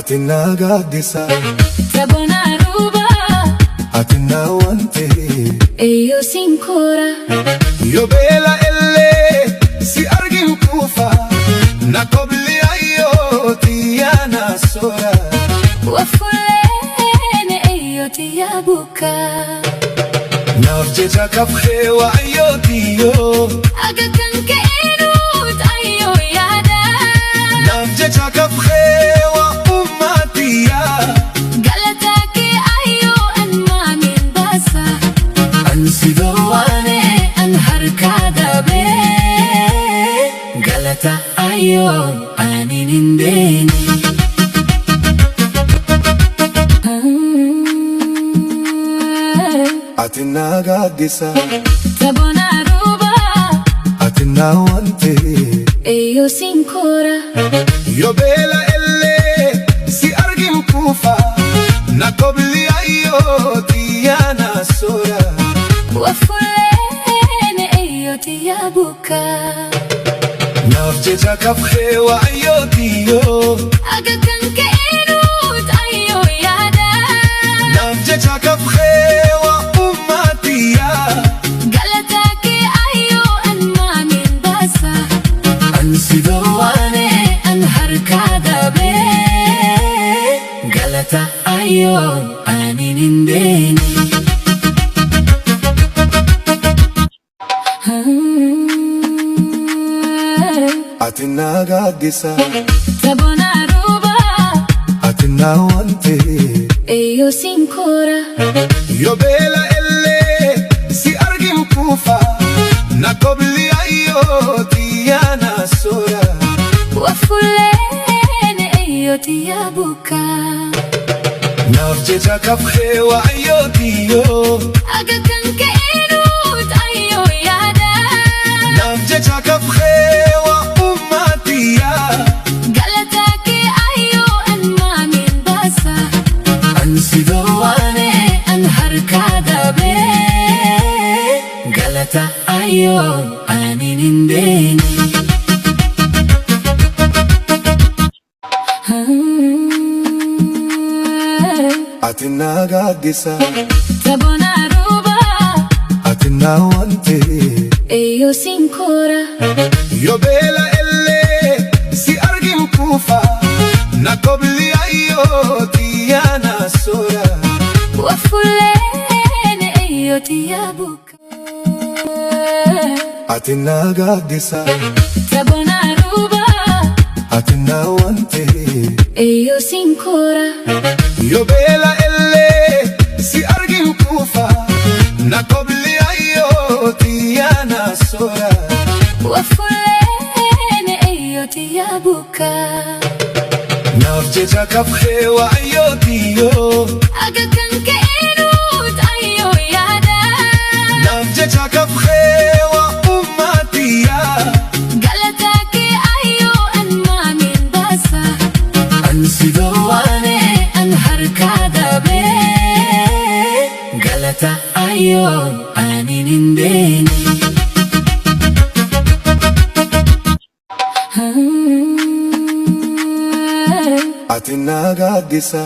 Ati na gaaddisa. Sabona ruba. Ati na wante. Eyo sinkora. Yoo beela illee si argin kuufa. Na kobli ayyoo tiyya na soora. Wafuleen eyo tiyya buka. Naaf jecha kafxee waayyoo tiyyoo. Aga kan ka'eenuut ayyoo yaada. Naaf jecha kafxee waa ummaatiyaa. Galataa kee ayyoo an maamin baasa. An si Waane an harkaa dabee. Galata ayyoo anin hin beene. Ati na gaaddisa. Sabona ruba. Ati na wante. Eyo sinkora. Yoo beela illee si argin kuufa. Na kobli ayyoo tiyya na soora. Wafuleen eyo tiyya buka. Naaf jecha kafxee waayyoo tiyyoo. Aga kan ka'eenuut ayyoo yaada. Naaf jecha kafxee waa ummaatiyaa. Galataa kee ayyoo an maamin baasa. An si Waane an harkaa dabee. Galata ayyoo anin hin beene. Ati na gaaddisa. Sabona ruba. Ati na wante. Eyo sinkora. Yoo beela illee si argin kuufa. Na kobli ayyoo tiyya na soora. Wafuleen eyo tiyya buka. Naaf jecha kafxee waayyoo tiyyoo. Aga kan ka'eenuut ayyoo yaada. Naaf jecha kafxee waa ummaatiyaa. Galataa kee ayyoo an maamin baasa. An si Waane an harkaa dabee. Galata ayyoo anin hin beene. Ati na gaaddisa. Sabona ruba. Ati na wante. Eyo sinkora. Yoo beela illee si argin kuufa. Na kobli ayyoo tiyya na soora. Wafuleen eyo tiyya buka. Ati na gaaddisa. Sabona ruba. Ati na wante. Eyo sinkora. Yoo beela illee si argin kuufa. Na kobli ayyoo tiyya na soora. Wafuleen eyo tiyya buka. Naaf jecha kafxee waayyoo tiyyoo. Aga kan ka'eenuut ayyoo yaada. Naaf jecha kafxee waa ummaatiyaa. Galataa kee ayyoo an maamin baasa. An si Waane an harkaa dabee. Galata ayyoo anin hin beene. Ati na gaaddisa.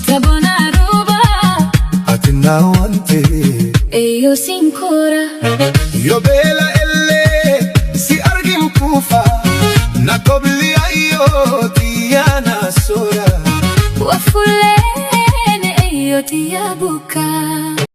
Sabona ruba. Ati na wante. Eyo sinkora. Yoo beela illee si argin kuufa. Na kobli ayyoo tiyya na soora. Wafuleen eyo tiyya buka.